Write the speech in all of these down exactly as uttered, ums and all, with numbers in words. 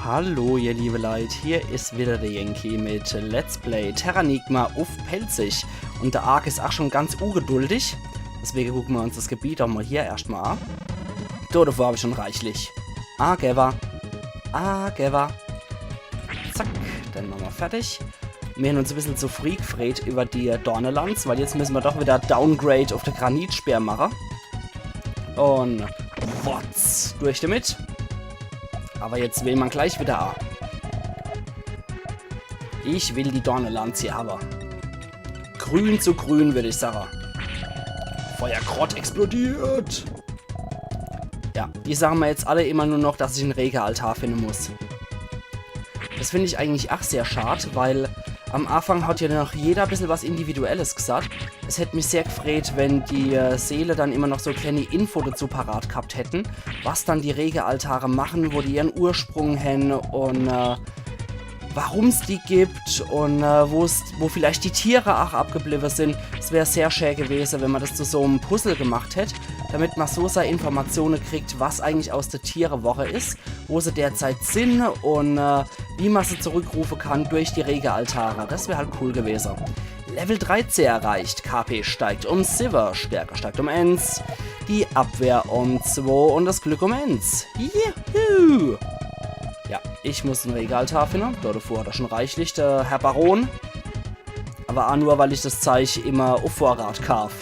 Hallo, ihr liebe Leit, hier is wieder de Yankee mit Let's Play Terranigma uff Pälzisch. Un de Ark is ach schun ganz ugeduldig. Deswege gucke mer uns des Gebiet doch mol hier erscht mol a. Do, devor hab ich schun reichlich. Ageva. Ageva. Zack, den mache mer fertig. Mir hän uns e bissel zu frieh gefreet iwwer die Dornelanz, weil jetzt misse mer doch wieder Downgrade uff de Granitspeer mache. Un wotz, durch demit. Awwer jetzt wähle mer gleich wieder a. Ich will die Dornelanz hier hawwe. Grün zu grün, würd ich sage. Feuerkrott explodiert. Ja, die sage mer jetzt alle immer nur noch, dass ich en Regealtar finne muss. Des find ich eigentlich ach sehr schad, weil am Afang hat jo noch jeder e bissel was Individuelles gesaat. Es hätt mich sehr gefreet, wenn die, äh, Seele dann immer noch so e klääni Info dezu parat gehabt hätten, was dann die Regealtare mache, wo die ihren Ursprung hän un, äh, warum's die gibt un, äh, wo's, wo vielleicht die Tiere ach abgebliwwe sin. Es wär sehr schää gewese, wenn mer des zu so'm Puzzle gemacht hätt, damit mer so sei Informatione kriegt, was eigentlich aus de Tiere worre is, wo se derzeit sin un, äh, wie mer se zurückrufe kann durch die Regealtare. Des wär halt cool gewese. Level dreizeh erreicht, K P steigt um siwwe, Stärke steigt um eens, die Abwehr um zwo un des Glück um eens. Juhu! Ja, ich muss en Regealtar finne. Do, devor hat er schun reichlich, de Herr Baron. Awwer ach nur, weil ich des Zeich immer uff Vorrat kaaf.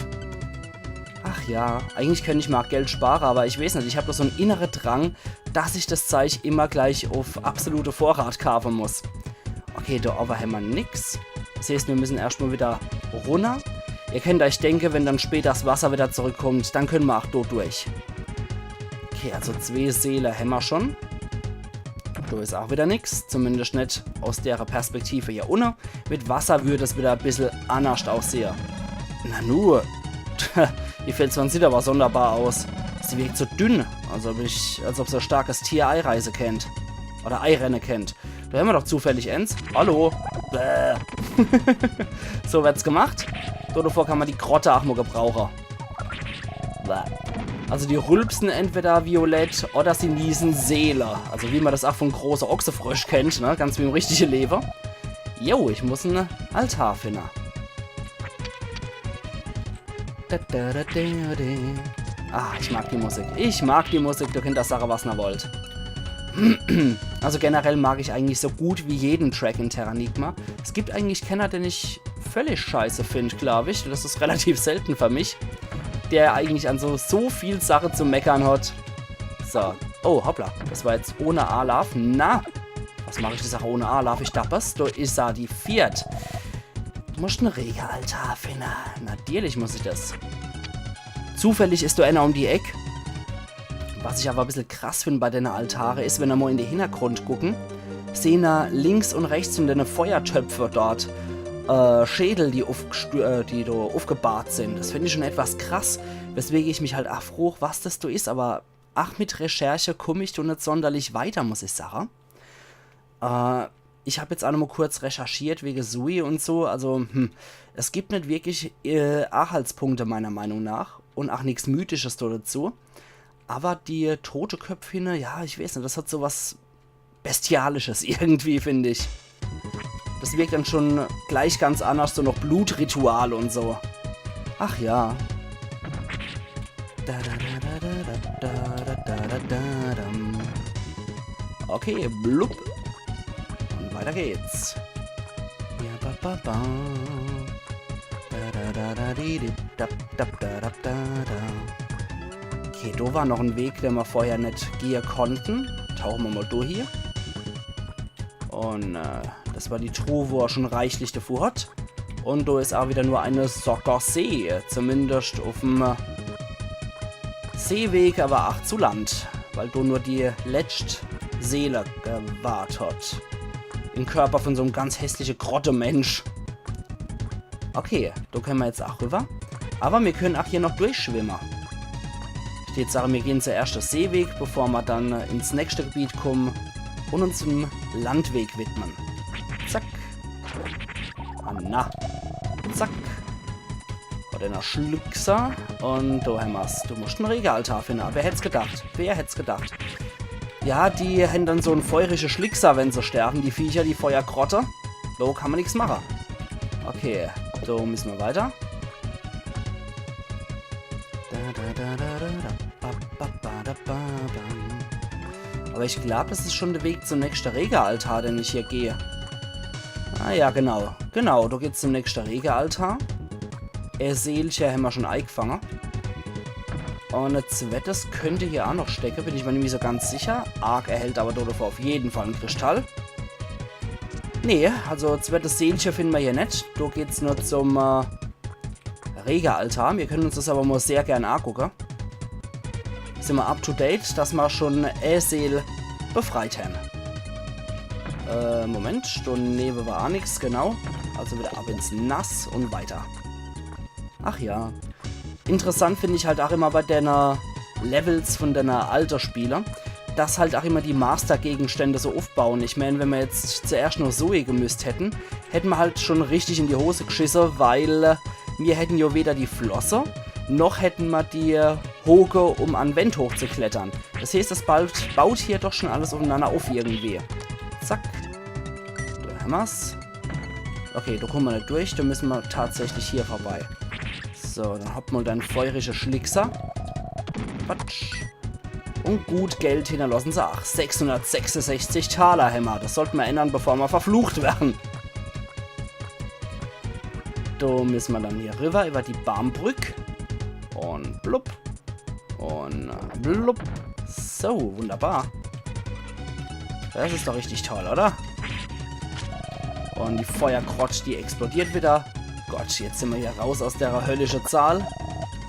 Ach ja, eigentlich könnt ich mol Geld spare, awwer ich weeß net, ich hab doch so'n innere Drang, dass ich des Zeich immer gleich uff absolute Vorrat kaafe muss. Okay, do owwe hämmer nix. Des heeßt, mir müssen erscht mol wieder runner. Ihr könnt eich denke, wenn dann später s Wasser wieder zurückkommt, dann könne mer ach do durch. Okay, also zwee Seele hämmer schun. Do is ach wieder nix, zumindest net aus dere Perspektive hier unne. Mit Wasser würd es wieder e bissel annerscht aussehe. Nanu, die Felswand sieht awwer sonderbar aus. Sie wirkt so dünn, als ob ich, als ob so e starkes Tier eireise kennt. Oder eirenne kennt. Do hämmer doch zufällig eens. Hallo? Bäh. So werd's gemacht. Do, devor kann mer die Grotte ach mol gebrauche. Bäh. Also die rülpsen entweder violett oder sie niese Seele. Also wie mer des ach vun große Ochsefrösch kennt, ne? Ganz wie im richtige Lewe. Jo, ich muss en Altar finne. Da, da, da, da, da. Ah, ich mag die Musik. Ich mag die Musik. Do könnt er sache, was er wollt. Also generell mag ich eigentlich so gut wie jeden Track in Terranigma. Es gibt eigentlich kenner, den ich völlig scheiße find, glaub ich. Des is relativ selte für mich. Der eigentlich an so, so viel Sache zu meckern hat. So. Oh, hoppla. Des war jetzt ohne Alaaf. Na? Was mach ich die Sache ohne Alaaf? Ich dappers. Do is er, die viert. Du musst en Regealtar finne. Natürlich muss ich des. Zufällig is do ener um die Eck. Was ich awwer e bissel krass find bei dene Altare is, wenn er mol in de Hintergrund gucken, sehn er links un rechts vun dene Feuertöpfe dort, äh, Schädel, die, uffgestü- äh, die do uffgebahrt sin. Des find ich schun etwas krass, weswege ich mich halt ach frog, was des do is, awwer ach, mit Recherche kumm ich do net sonderlich weiter, muss ich sache. Äh, ich hab jetzt ach nochmol kurz recherchiert wege Sui un so. Also, hm, es gibt net wirklich, äh, Anhaltspunkte meiner Meinung nach un ach nix Mythisches do dezu. Awwer die tote Köpf hinne, ja, ich weeß net, des hat so was Bestialisches irgendwie, find ich. Des wirkt dann schun gleich ganz annerscht, so noch Blutritual un so. Ach ja. Da, da, da, da, da, da, da, da, da, da, da. Okay, blub. Un weiter geht's. Ja, ba, ba, ba. Da, da, da, da, di, di, da, da, da, da, da, da. Okay, do war noch en Weg, den mer vorher net gehe konnten. Tauche mer mol do hie. Un, äh, des war die Truh, wo er schun reichlich devu hat. Un do is ach wieder nur e Sockersee, zumindest uff'm, äh, Seeweg, awwer ach zu Land, weil do nur die letscht Seele gewahrt hat. Im Körper vun so'm ganz hässliche Grottemensch. Okay, do könne mer jetzt ach rüwwer. Awwer mir könne ach hier noch durchschwimme. Ich würd sage, mir gehn zuerscht de Seeweg, bevor mer dann, äh, ins nächste Gebiet kumme un uns em Landweg widme. Zack. Ah, na. Zack. Hat ener Schluckser. Un do hämmer's. Du musst en Regealtar finne. Wer hätt's gedacht? Wer hätt's gedacht? Ja, die hän dann so en feurische Schlickser, wenn se sterwen, die Viecher, die Feuergrotte. Do kann ma nix mache. Okay, do misse ma weiter. Da, da, da, da, da, da, ba, ba, ba, da, ba, bam. Aber ich glaub, das is schon de Weg zum nächste Regealtar, den ich hier geh. Ah ja, genau. Genau, do geht's zum nächste Regealtar. E Seelche hämmer schon eigfange. Un e zwettes könnt hier ach noch stecke, bin ich mer nimmi so ganz sicher. Ark erhält aber do dafür auf jeden Fall en Kristall. Nee, also e zwettes Seelche find mer hier net. Do geht's nur zum äh, Regealtar. Mir können uns das aber mal sehr gern angucke. Sin mer up to date, dass mer schon e Seel befreit hän. Äh, Moment, do newe war ach nix, genau. Also wieder ab ins Nass un weiter. Ach ja. Interessant find ich halt ach immer bei denne Levels von denne alte Spiele, dass halt ach immer die Master-Gegenstände so uffbauen. Ich mein, wenn mer jetzt zuerscht nur Zoe gemüsst hätten, hätten mer halt schon richtig in die Hose gschisse, weil äh, mir hätten jo weder die Flosse, noch hätten mer die äh, Hoge, um an Wänd hochzuklettern. Das heeßt, das baut, baut hier doch schon alles uffenanner uff irgendwie. Zack. Do hämmer's. Okay, do kumme mer net durch, do misse mer tatsächlich hier vorbei. So, dann hopp mal dein feurische Schlickser. Quatsch. Un gut Geld hinnerlosse se ach. Sechshundertsechsunsechzig Taler hämmer. Das sollt mer ännere, bevor mer verflucht werre. Do misse mer dann hier riwwer, iwwer die Baambrück. Un blub. Un blub. So, wunderbar. Das is doch richtig toll, oder? Un die Feuergrott, die explodiert wieder. Gott, jetzt sin mer hier raus aus der höllische Zahl.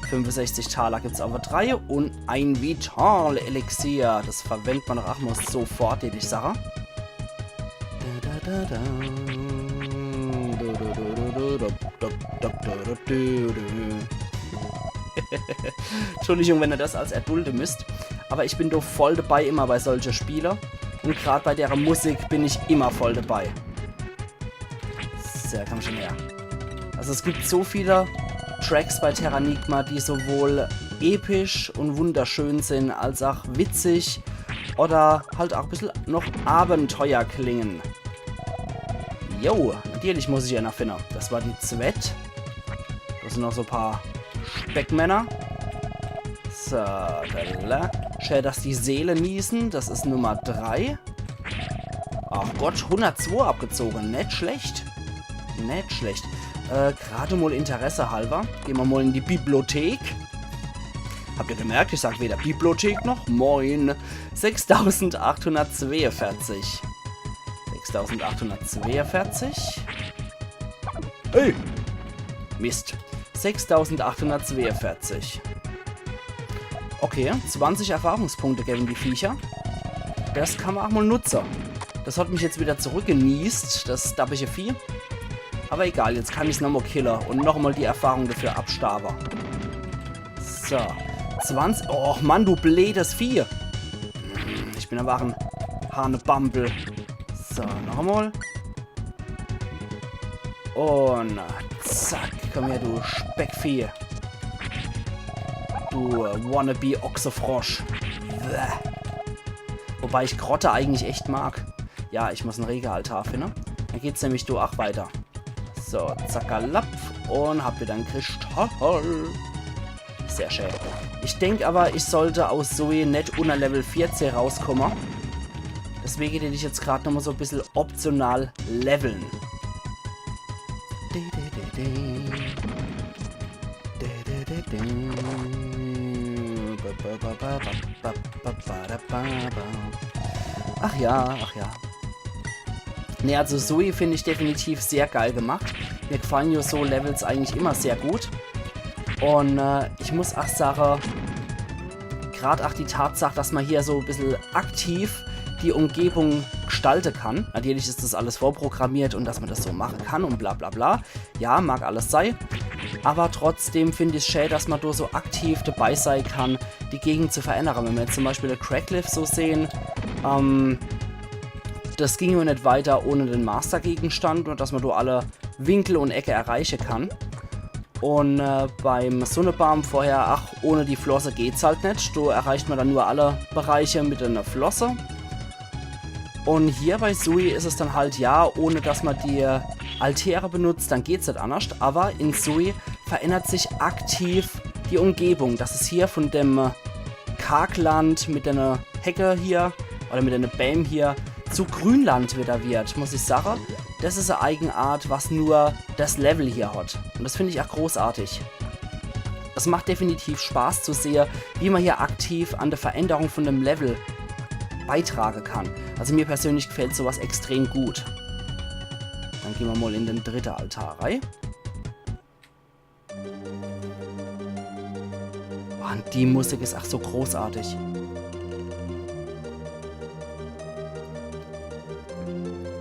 Fünfunsechzig Taler gibt's aber drei un e Vital-Elixier. Das verwendt mer doch ach mal sofort, deet ich sache. Da, da, da, da. Du, du, du, du, du, du, du, du, du, du, du. Entschuldigung, wenn ihr das als erdulde müsst, aber ich bin doch voll dabei immer bei solche Spiele. Un grad bei dere Musik bin ich immer voll dabei. So, komm schon her. Also es gibt so viele Tracks bei Terranigma, die sowohl episch un wunderschön sin, als auch witzig oder halt auch e bissel noch Abenteuer klingen. Jo, natürlich muss ich ja noch finden. Das war die Zwett. Das sin noch so paar Speckmänner. So, da, da. Schä, dass die Seele niesen. Das is Nummer drei. Ach Gott, hundertzwo abgezogen. Net schlecht. Net schlecht. Äh, grad mal Interesse halber. Gehn mer mal in die Bibliothek. Habt ihr gemerkt, ich sag weder Bibliothek noch Moin. Sechstausendachthundertzweiundvierzig. Sechstausendachthundertzweiundvierzig. Hey! Mist. Sechstausendachthundertzweiundvierzig. Okay, zwanzig Erfahrungspunkte geben die Viecher. Das kann mer auch mal nutze. Das hat mich jetzt wieder zurückgeniest, das dabbische Vieh. Aber egal, jetzt kann ich's nochmal kille und nochmal die Erfahrung dafür abstauwe. So. Zwanzig. Och Mann, du bleedes Vieh. Hm, ich bin aber auch en Hanebambel. So, noch einmal. Und zack, komm her, du Speckvieh. Du Wannabe-Ochsefrosch. Bäh. Wobei ich Grotte eigentlich echt mag. Ja, ich muss en Regealtar finden. Dann geht's nämlich do auch weiter. So, zackalapp. Und hab wieder en Kristall. Sehr schön. Ich denk aber, ich sollte aus Zoe net unter Level vierzehn rauskomme. Deswegen tät ich jetzt grad nochmal so e bissel optional leveln. Ach ja, ach ja. Nee, also Zoe find ich definitiv sehr geil gemacht. Mir gefallen ja so Levels eigentlich immer sehr gut. Und äh, ich muss auch sagen, grad auch die Tatsache, dass man hier so e bissel aktiv die Umgebung gestalten kann. Natürlich ist das alles vorprogrammiert und dass man das so machen kann und bla bla bla. Ja, mag alles sei. Aber trotzdem find ich's schä, dass man da so aktiv dabei sei kann, die Gegend zu verändern. Wenn wir jetzt zum Beispiel de Craigcliff so sehen, ähm, das ging ja net weiter ohne den Master-Gegenstand und dass man da alle Winkel und Ecke erreichen kann. Und äh, beim Sunnebaam vorher, ach, ohne die Flosse geht's halt net. Do erreicht ma dann nur alle Bereiche mit einer Flosse. Und hier bei Sui is es dann halt, ja, ohne dass ma die Altäre benutzt, dann geht's net annerscht. Aber in Sui verändert sich aktiv die Umgebung. Dass es hier von dem äh, Kargland mit einer Hecke hier oder mit einer Bäm hier zu Grünland wieder wird, muss ich sage, das is e Eigenart, was nur das Level hier hat. Und das find ich auch großartig. Es macht definitiv Spaß zu sehe, wie ma hier aktiv an der Veränderung von dem Level beitrage kann. Also mir persönlich gefällt sowas extrem gut. Dann geh ma mal in den dritte Altar rei. Boah, und die Musik is ach so großartig.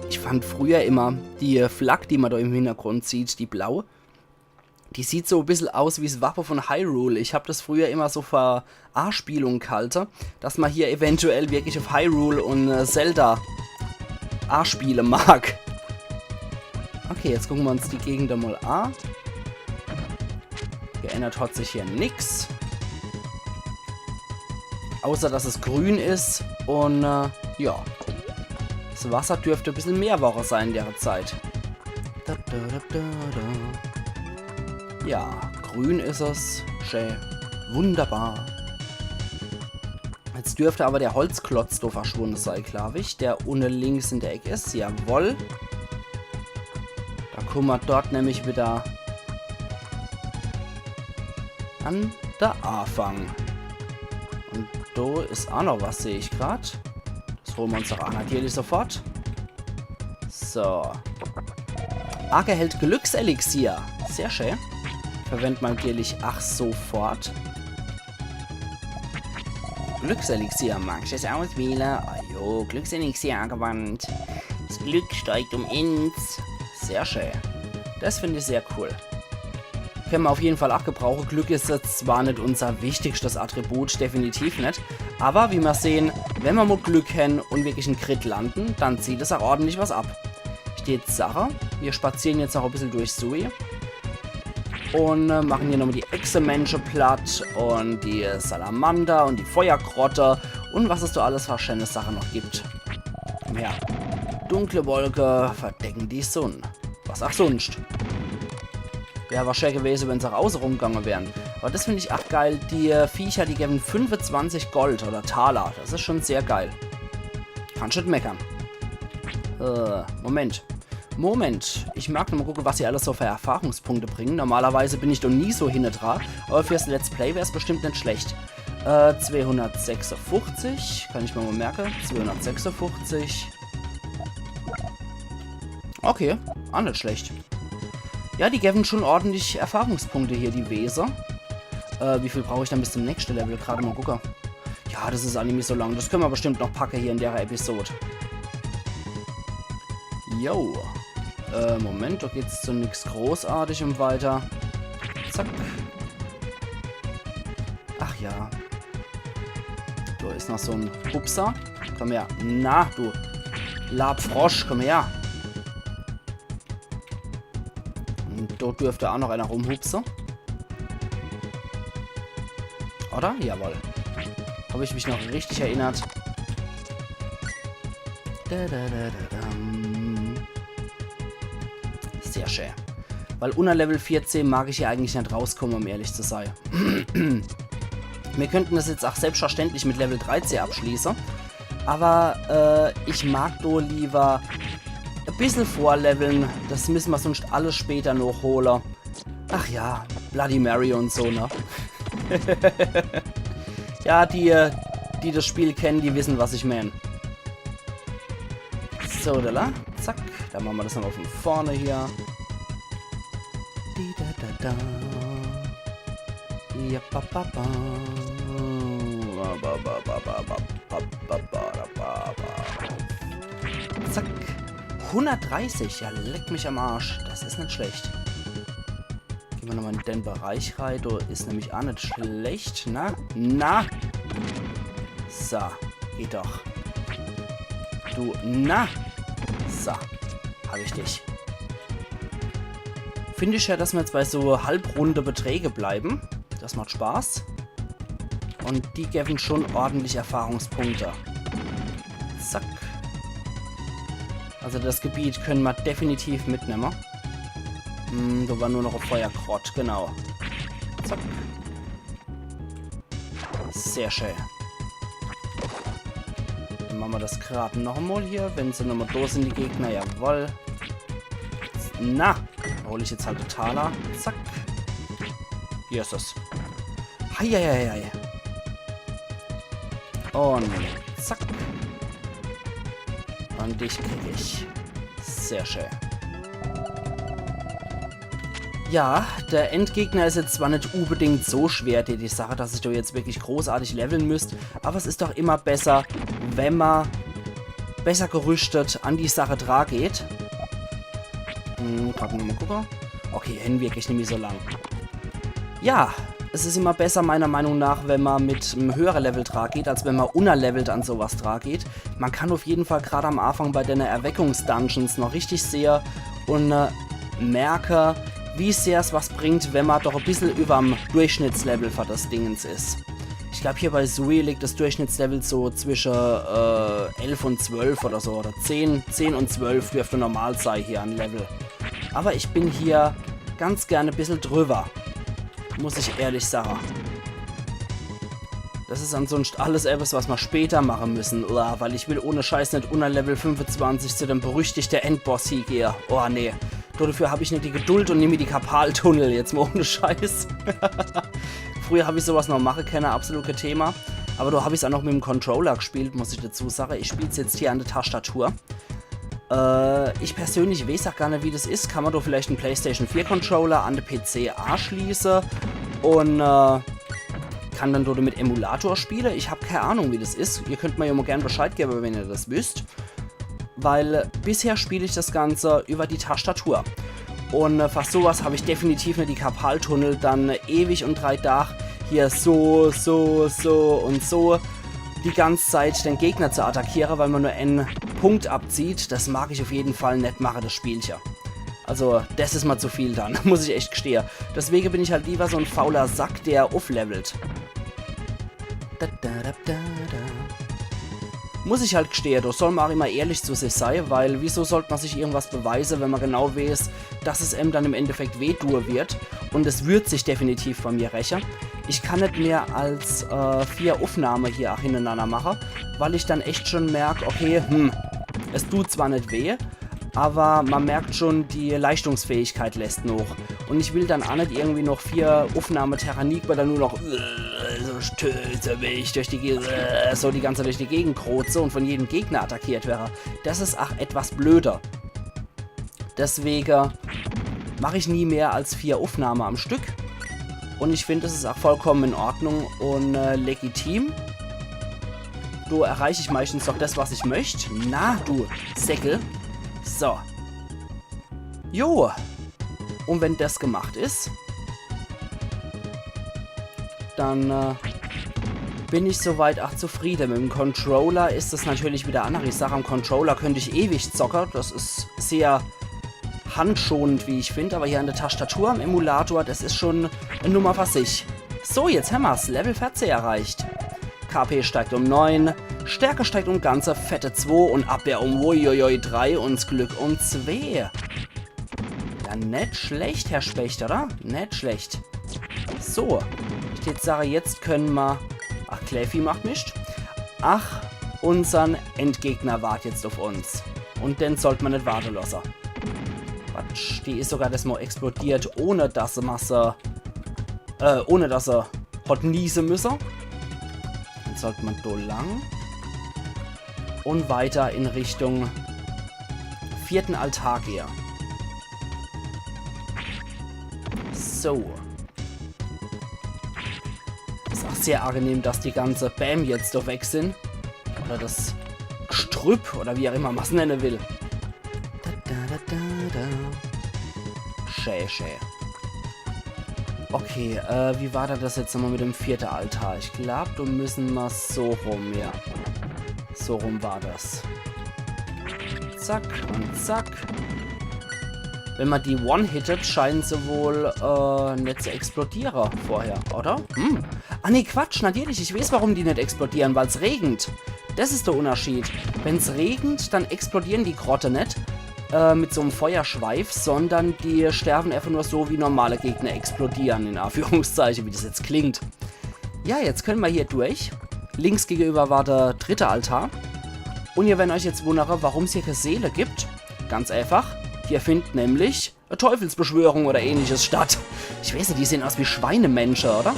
Ich fand früher immer die Flak, die ma da im Hintergrund sieht, die blau, die sieht so e bissel aus wie's Wappe von Hyrule. Ich hab das früher immer so für Anspielung gehalte, dass ma hier eventuell wirklich auf Hyrule und äh, Zelda anspiele mag. Okay, jetzt gucke ma uns die Gegend mal an. Geändert hat sich hier nix. Außer, dass es grün is und äh, ja. Das Wasser dürfte e bissel mehr worre sein in der Zeit. Da, da, da, da, da. Ja, grün is es. Schön. Wunderbar. Jetzt dürfte aber der Holzklotz do verschwunde sei, glaub ich, der unne links in der Eck is. Jawoll. Da kumme ma dort nämlich wieder an der Afang. Und do is ach noch was, seh ich grad. Das hole ma uns doch ach natürlich sofort. So. Ark erhält Glückselixier. Sehr schön. Verwend ma natürlich ach sofort. Glückselixier, magst du es auswählen? Ah jo, Glückselixier angewandt. Das Glück steigt um eins. Sehr schön. Das find ich sehr cool. Könne ma auf jeden Fall ach gebrauche. Glück is jetzt zwar net unser wichtigstes Attribut, definitiv net. Aber wie ma sehen, wenn ma mal Glück hän und wirklich en Crit landen, dann zieht es ach ordentlich was ab. Steht Sache. Wir spazieren jetzt noch e bissel durch Sui. Und äh, machen hier nochmal die Echsemensche platt und die Salamander und die Feuergrotte und was es da alles für schöne Sache noch gibt. Komm her. Dunkle Wolke verdecken die Sonne. Was ach sunscht. Wär aber schön gewese, wenn se ach auße rumgange wären. Aber das find ich ach geil. Die äh, Viecher, die geben fünfundzwanzig Gold oder Taler. Das is schon sehr geil. Kann schon meckern. Äh, Moment. Moment. Ich mag noch mal gucke, was sie alles so für Erfahrungspunkte bringen. Normalerweise bin ich doch nie so hinne dra. Aber fürs Let's Play wär's bestimmt net schlecht. Äh, zweihundertsechsundfünfzig. Kann ich mir mal merke. Zweihundertsechsundfünfzig. Okay, ach net schlecht. Ja, die geben schon ordentlich Erfahrungspunkte hier, die Wese. Äh, wie viel brauch ich dann bis zum nächsten Level? Grad mal gucke. Ja, das is ach nimmi so lang. Das könne ma bestimmt noch packe hier in der Episode. Jo. Äh, Moment, da geht's zu nix Großartigem weiter. Zack. Ach ja. Da is noch so en Hupser. Komm her. Na, du Labfrosch, komm her. Und dort dürfte auch noch einer rumhupse. Oder? Jawohl. Hab ich mich noch richtig erinnert. Da, da, da, da, dam. Sehr schön. Weil unter Level vierzehn mag ich hier eigentlich net rauskomme, um ehrlich zu sein. Wir könnten das jetzt auch selbstverständlich mit Level dreizehn abschließen. Aber äh, ich mag do lieber e bissel vorleveln. Das müssen wir sonst alles später noch holen. Ach ja, Bloody Mary und so, ne? Ja, die, äh, die das Spiel kennen, die wissen, was ich mein. So, da, la, zack. Dann machen wir das nochmal von vorne hier. Di, da, da, da. Ja, ba, ba, ba. Ba, ba, ba, ba, ba, ba, ba, ba, ba, ba, ba. Zack. Hundertdreißig. Ja, leck mich am Arsch. Das is net schlecht. Gehen wir nochmal in den Bereich rein. Da is nämlich auch net schlecht. Na? Na? So. Geht doch. Du, na? So. Hab ich dich. Find ich ja, dass mer jetzt bei so halbrunde Beträge bleiben. Das macht Spaß. Und die geben schon ordentlich Erfahrungspunkte. Zack. Also das Gebiet können mer definitiv mitnehmen. Hm, da war nur noch e Feuergrott, genau. Zack. Sehr schön. Dann mache mer das grad noch mal hier, wenn se noch mal da sind, die Gegner. Jawoll. Na, hol ich jetzt halt totaler. Zack. Hier ist es. Heieiei. Und zack. Und dich krieg ich. Sehr schön. Ja, der Endgegner is jetzt zwar net unbedingt so schwer, die, die Sache, dass ich da jetzt wirklich großartig leveln müsst, aber es is doch immer besser, wenn mer besser gerüstet an die Sache dra geht. Hm, grad noch mal gucke. Okay, hen wirklich nimmi so lang. Ja, es is immer besser, meiner Meinung nach, wenn mer mit em höhere Level dra geht, als wenn mer unnerlevelt an sowas dra geht. Mer kann auf jeden Fall grad am Anfang bei denne Erweckungs-Dungeons noch richtig sehe und äh, merke, wie sehr's was bringt, wenn mer doch e bissel überm Durchschnittslevel für das Dingens is. Ich glaub, hier bei Sui liegt das Durchschnittslevel so zwischen äh, elf und zwölf oder so, oder zehn, zehn und zwölf dürfte normal sei hier an Level. Aber ich bin hier ganz gerne e bissel drüber, muss ich ehrlich sage. Das is ansonsten alles etwas, was mer später mache müssen, uah, weil ich will ohne Scheiß net unner Level fünfundzwanzig zu dem berüchtigte Endboss hiegehe. Oh nee, dafür hab ich net die Geduld und nimmi die Karpaltunnel, jetzt mal ohne Scheiß. Früher hab ich sowas noch mache kenne, absolut kein Thema. Aber da hab ich's auch noch mit dem Controller gespielt, muss ich dazu sage. Ich spiel's jetzt hier an der Tastatur. Äh, ich persönlich weiß auch gar net, wie das is. Kann mer da vielleicht en PlayStation vier Controller an de P C anschließe und äh, kann dann dort mit Emulator spiele? Ich hab keine Ahnung, wie das is. Ihr könnt mir ja mal gern Bescheid geben, wenn ihr das wisst. Weil bisher spiele ich das Ganze über die Tastatur. Und äh, für sowas hab ich definitiv net die Karpaltunnel, dann äh, ewig und drei Tag hier so, so, so und so die ganze Zeit den Gegner zu attackieren, weil man nur einen Punkt abzieht. Das mag ich auf jeden Fall net mache, das Spielche. Also, das is mir zu viel dann, muss ich echt gestehe. Deswege bin ich halt lieber so en fauler Sack, der auflevelt. Da, da, da, da, da. Muss ich halt gestehe, da soll man auch immer ehrlich zu sich sei, weil wieso sollt man sich irgendwas beweise, wenn man genau weiß, dass es em dann im Endeffekt weh tue wird? Und es wird sich definitiv bei mir räche. Ich kann net mehr als äh, vier Aufnahme hier hintereinander mache, weil ich dann echt schon merk, okay, hm, es tut zwar net weh, aber man merkt schon, die Leistungsfähigkeit lässt noch. Und ich will dann auch net irgendwie noch vier Aufnahme Terranigma dann nur noch äh, so stöße mich durch die Ge äh, so die ganze Zeit durch die Gegend kroze und von jedem Gegner attackiert wäre. Das is auch etwas blöder. Deswege mach ich nie mehr als vier Aufnahme am Stück. Und ich find, das is auch vollkommen in Ordnung und äh, legitim. Do erreich ich meistens doch das, was ich möcht. Na, du Säckel. So. Jo. Und wenn das gemacht is, dann äh, bin ich soweit auch zufriede. Mit dem Controller is das natürlich wieder e anneri Sache. Am Controller könnt ich ewig zocke. Das is sehr handschonend, wie ich find. Aber hier an der Tastatur am Emulator, das is schon e Nummer für sich. So, jetzt hämmer's. Level vierzehn erreicht. K P steigt um neun, Stärke steigt um ganze fette zwei und Abwehr um, uiuiui, drei und 's Glück um zwei. Ja, net schlecht, Herr Specht, oder? Net schlecht. So, ich jetzt sage, jetzt können mer... Ach, Kläfi macht Mischt. Ach, unsern Endgegner wart jetzt auf uns. Und den sollt mer net warte losse. Quatsch, die is sogar das Mal explodiert, ohne dass se Masse... Äh, ohne dass se hot niese müsse. Dann sollt mer do lang. Und weiter in Richtung vierten Altar gehe. So. Is auch sehr angenehm, dass die ganze Bäm jetzt do weg sin. Oder das Gestrüpp, oder wie auch immer man's nenne will. Da, da, da, da, da. Schä, schä. Okay, äh, wie war da das jetzt nochmal mit dem vierte Altar? Ich glaub, do müssen mer so rum, ja. So rum war das. Zack und zack. Wenn ma die one-hittet, scheinen se wohl, äh, net zu explodiere vorher, oder? Hm. Ah, nee, Quatsch, natürlich. Ich weeß, warum die net explodieren, weil's regent. Das is der Unterschied. Wenn's regent, dann explodieren die Grotte net, äh, mit so'm Feuerschweif, sondern die sterben einfach nur so, wie normale Gegner explodieren, in Anführungszeichen, wie das jetzt klingt. Ja, jetzt können ma hier durch. Links gegenüber war der dritte Altar. Und ihr werdet euch jetzt wundern, warum es hier keine Seele gibt. Ganz einfach, hier findet nämlich eine Teufelsbeschwörung oder ähnliches statt. Ich weiß nicht, die sehen aus wie Schweinemensche, oder?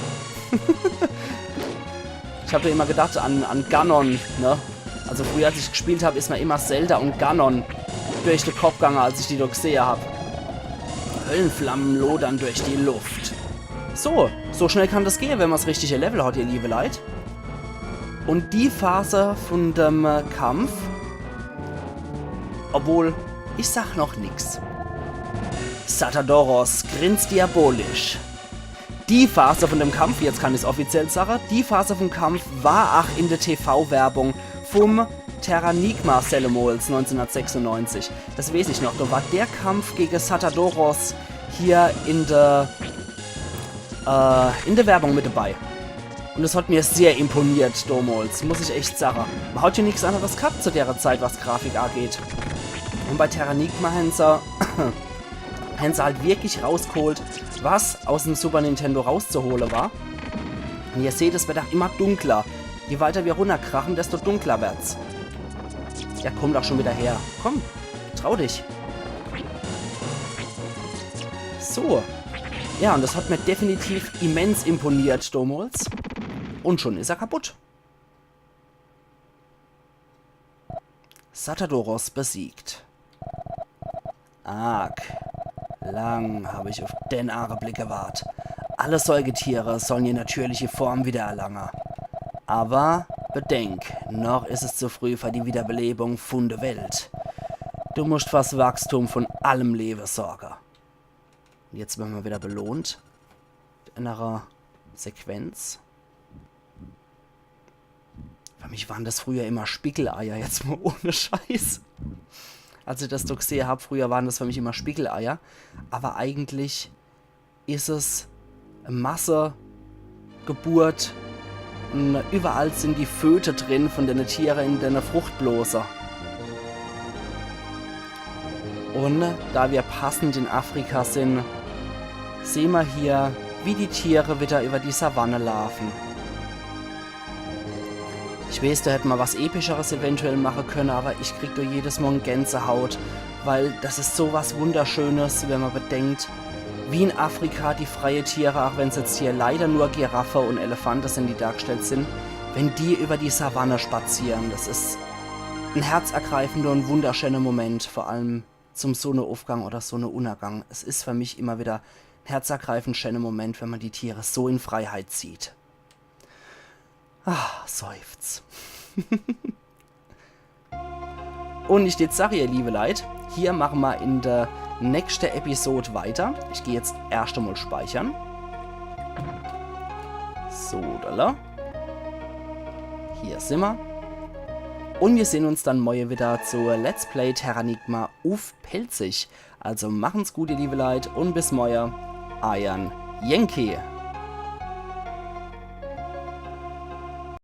Ich hab doch immer gedacht an, an Ganon, ne? Also früher, als ich gespielt hab, is mir immer Zelda und Ganon durch den Kopf gegangen, als ich die da gesehen hab. Höllenflammen lodern durch die Luft. So, so schnell kann das gehen, wenn man's richtige Level hat, ihr liebe Leit. Und die Phase von dem, äh, Kampf, obwohl, ich sag noch nix. Satadoros grinst diabolisch. Die Phase von dem Kampf, jetzt kann ich's offiziell sagen, die Phase vom Kampf war ach in der T V-Werbung vom Terranigma Sale Mols neunzehnhundertsechsundneunzig. Das weiß ich noch, da war der Kampf gegen Satadoros hier in der, äh, in der Werbung mit dabei. Und es hat mir sehr imponiert damals, muss ich echt sagen. Man hat ja nichts anderes gehabt zu der Zeit, was Grafik angeht. Und bei Terranigma haben sie, haben sie halt wirklich rausgeholt, was aus dem Super Nintendo rauszuholen war. Und ihr seht, es wird auch immer dunkler. Je weiter wir runterkrachen, desto dunkler wird's. Ja, komm doch schon wieder her. Komm, trau dich. So. Ja, und das hat mir definitiv immens imponiert damals. Und schon is er kaputt. Satadoros besiegt. Arg. Lang hab ich auf den Augenblick gewartet. Alle Säugetiere sollen ihre natürliche Form wiedererlangen. Aber bedenk, noch is es zu früh für die Wiederbelebung von der Welt. Du musst fürs Wachstum von allem Leben sorgen. Und jetzt werden wir wieder belohnt. Mit einer Sequenz. Für mich waren das früher immer Spiegeleier, jetzt mal ohne Scheiß. Als ich das doch gesehen hab, früher waren das für mich immer Spiegeleier. Aber eigentlich is es Masse, Geburt, und überall sind die Föte drin von den Tieren in den Fruchtblose. Und da wir passend in Afrika sind, sehen wir hier, wie die Tiere wieder über die Savanne laufen. Ich weiß, da hätte man was Epischeres eventuell machen können, aber ich krieg da jedes Mal Gänsehaut, weil das ist so was Wunderschönes, wenn man bedenkt, wie in Afrika die freie Tiere, auch wenn's jetzt hier leider nur Giraffe und Elefante sind, die dargestellt sind, wenn die über die Savanne spazieren. Das ist ein herzergreifender und wunderschöner Moment, vor allem zum Sonnenaufgang oder Sonnenuntergang. Es ist für mich immer wieder ein herzergreifend schöner Moment, wenn man die Tiere so in Freiheit sieht. Ah, seufz. Und ich jetzt sag, ihr liebe Leit, hier machen wir in der nächsten Episode weiter. Ich gehe jetzt erst einmal speichern. So, da. Hier sind wir. Und wir sehen uns dann morgen wieder zu Let's Play Terranigma uff Pälzisch. Also machen's gut, ihr liebe Leit, und bis morgen. Eiern Yankee.